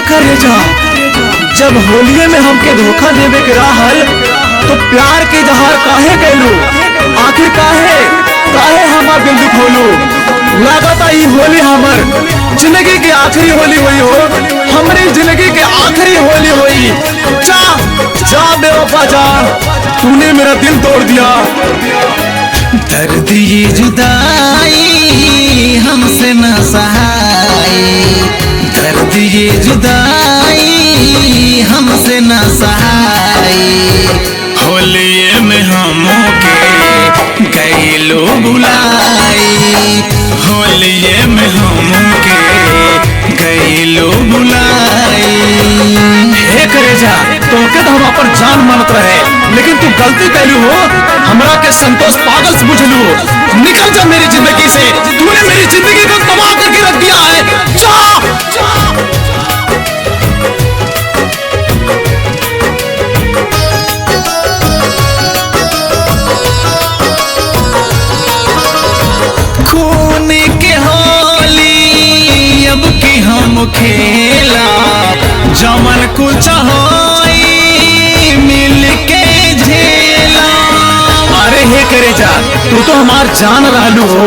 करेजा, जब होलिये में हमके धोखा देवे के रहल तो प्यार के जहार काहे कैलू? आखिर काहे काहे हमार दिल दुखोलू? लागता ई होली हमर जिंदगी के आखिरी होली हुई हो, हमरी जिंदगी के आखिरी होली हुई। जा जा बेवफा जा, तूने मेरा दिल तोड़ दिया। दर्द ये जुदाई हमसे न सहाई, दर्द ये जुदाई हमसे न सहाई। होलिये में हमके गईलो बुलाई, होलिये में हमके गईलो बुलाई। हे करेजा, तोके तो हम अपन जान मानत रहे, लेकिन तू गलती कैलू हो, हमरा के संतोष पागल से बुझलू। निकल जा मेरी जिंदगी से, तूने मेरी जिंदगी को तबाह करके रख दिया है। जा, जा। खून के होली अब की हम खेला, जमन कुछ होई मिल के झेला। अरे हे करेजा, तू तो हमार जान रहलू हो।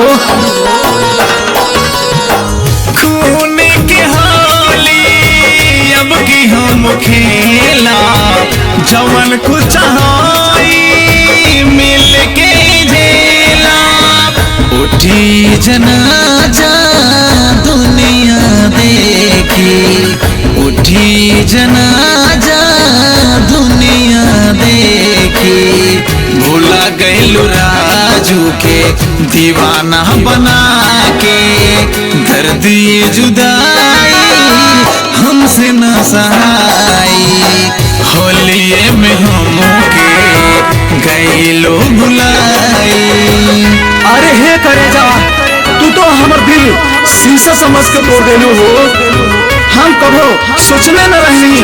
खून के होली अब की हम खेला, जमन कुछ होई मिल के झेला। उठी जनाजा दुनिया देखी, उठी जनाजा दुनिया देखी। भूला गईलू राजू के दीवाना बना के, दर्द ये जुदाई हमसे न सहाई। होलिये में हमके गईलो भुलाई। अरे हे करेजा, तू तो हमर दिल शीशा समझ के तोड़ देलू हो। हम कभो सोचने न रही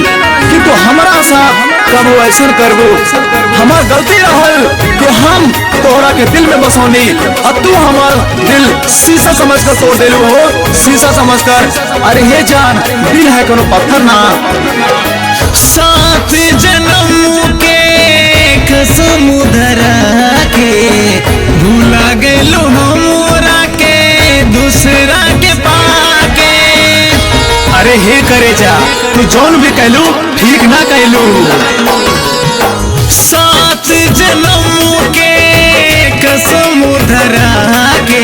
कि तू हमारा साथ कभो ऐसा करबो। हमार गलती रहल कि हम तोहरा के दिल में बसौनी, और तू हमार दिल शीशा समझ कर तोड़ देलू हो, शीशा समझ कर। अरे हे जान, दिल है कोनो पत्थर ना। सात जन्म के कसम धरा के भूला गईलो हमरा के दूसरा के पाके। अरे हे करेजा, तू जौन भी कहलू ठीक ना कहलू। सात जन्म के कसम धरा के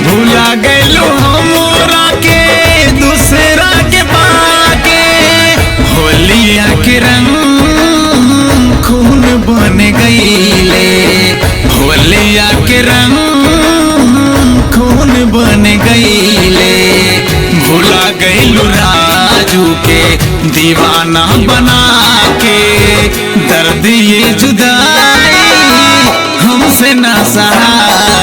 भूला गईलो हमरा के दूसरा के पाके। होलिया के रंग खून बन गईले, होलिया के रंग खून बन गईले। भूला गईलू राजू के दीवाना बना के, दर्द ये जुदाई हमसे न सहाई।